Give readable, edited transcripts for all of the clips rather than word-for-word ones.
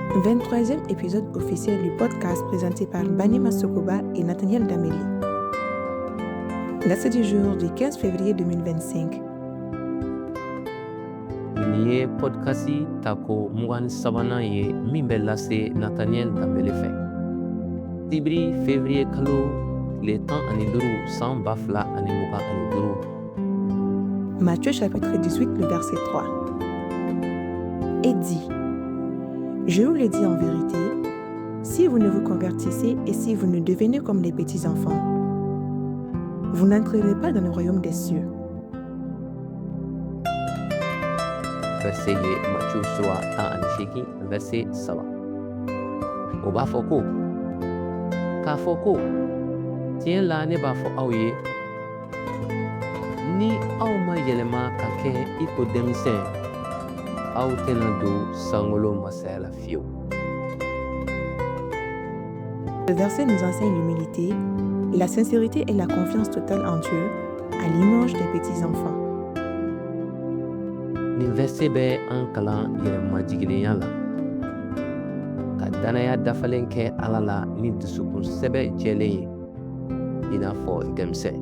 23e épisode officiel du podcast présenté par Banima Sogoba et Nathaniel Dameli. Verset du jour du 15 février 2025. Nin ye podcasti tako 23nan ye min bɛ lase Nathaniel Dambele fɛ. Sibiri février kalo tile 15 san 2025. Matthieu chapitre 18, le verset 3. Et dit, je vous le dis en vérité, si vous ne vous convertissez et si vous ne devenez comme les petits enfants, vous n'entrerez pas dans le royaume des cieux. Verset ye Matthieu sura 18, verset 3. O b'a fɔ ko, k'a fɔ ko, tiɲɛ la ne b'a fɔ aw ye, ni aw ma yɛlɛma ka kɛ i ko denmisɛn, aw tɛna don sankolo masaya la fiyewu. Le verset nous enseigne l'humilité, la sincérité et la confiance totale en Dieu, à l'image des petits enfants. Nin verset bɛ an kalan yɛrɛmajiginlenya la, ka danaya dafalen kɛ Ala la ni dusukun sɛbɛ jɛlen ye, i n'a fɔ denmisɛn.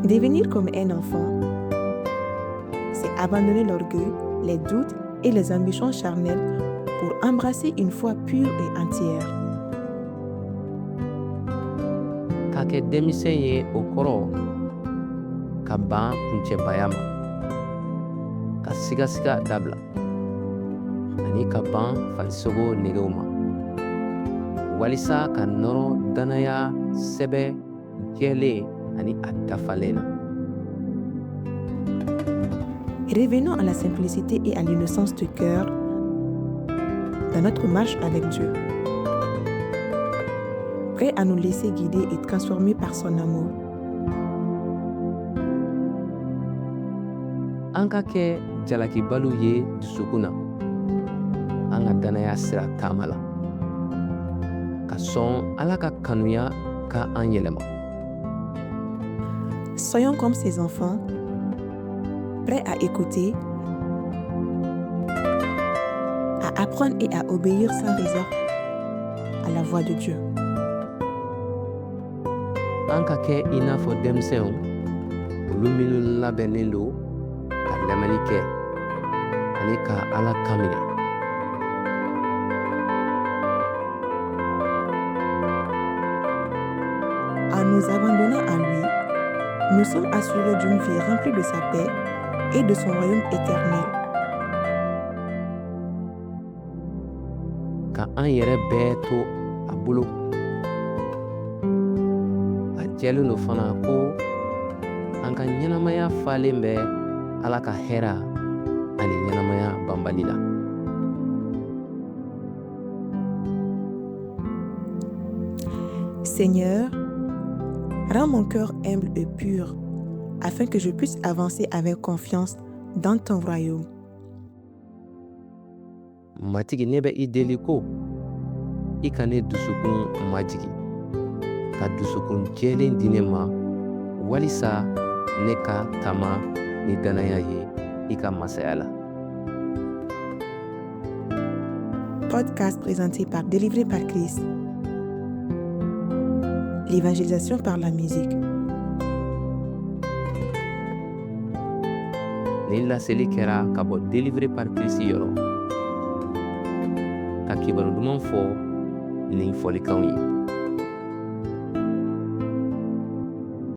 Devenir comme un enfant, c'est abandonner l'orgueil, les doutes et les ambitions charnelles pour embrasser une foi pure et entière. Ka kɛ denmisɛn ye o kɔrɔ ka ban kuncɛbaya ma, ka sigasiga dabila, ani ka ban farisogo negew ma, walisa ka nɔrɔ danaya sɛbɛ jɛlen ani a dafalen na. Revenons à la simplicité et à l'innocence de cœur dans notre marche avec Dieu. Prêt à nous laisser guider et transformer par son amour. An ka kɛ jalakibaliw ye dusukun na, an ka danaya sira taama la, ka sɔn Ala ka kanuya ka an yɛlɛma. Soyons comme ces enfants, prêts à écouter, à apprendre et à obéir sans réserve à la voix de Dieu. An ka kɛ i n'a fɔ denmisɛnw, olu minnu labɛnnen don ka lamɛnni kɛ ani ka Ala kan minɛ. En nous abandonnant à lui, nous sommes assurés d'une vie remplie de sa paix et de son royaume éternel. Ka an yɛrɛ bɛɛ to a bolo. A jɛlen don fana ko an ka ɲɛnamaya falen bɛ Ala ka hɛrɛ ani ɲɛnamaya banbali la. Seigneur, rends mon cœur humble et pur, afin que je puisse avancer avec confiance dans ton royaume. Matigi, ne bɛ i deli ko i ka ne dusukun majigi, ka dusukun jɛlen di ne ma, walisa ne ka taama ni danaya ye i ka masaya la. Podcast présenté par Délivré par Christ. L'évangélisation par la musique. Nin laseli kɛra ka bɔ Délivré par Christ yɔrɔ, ka kibaru duman fɔ ni fɔlikanw ye.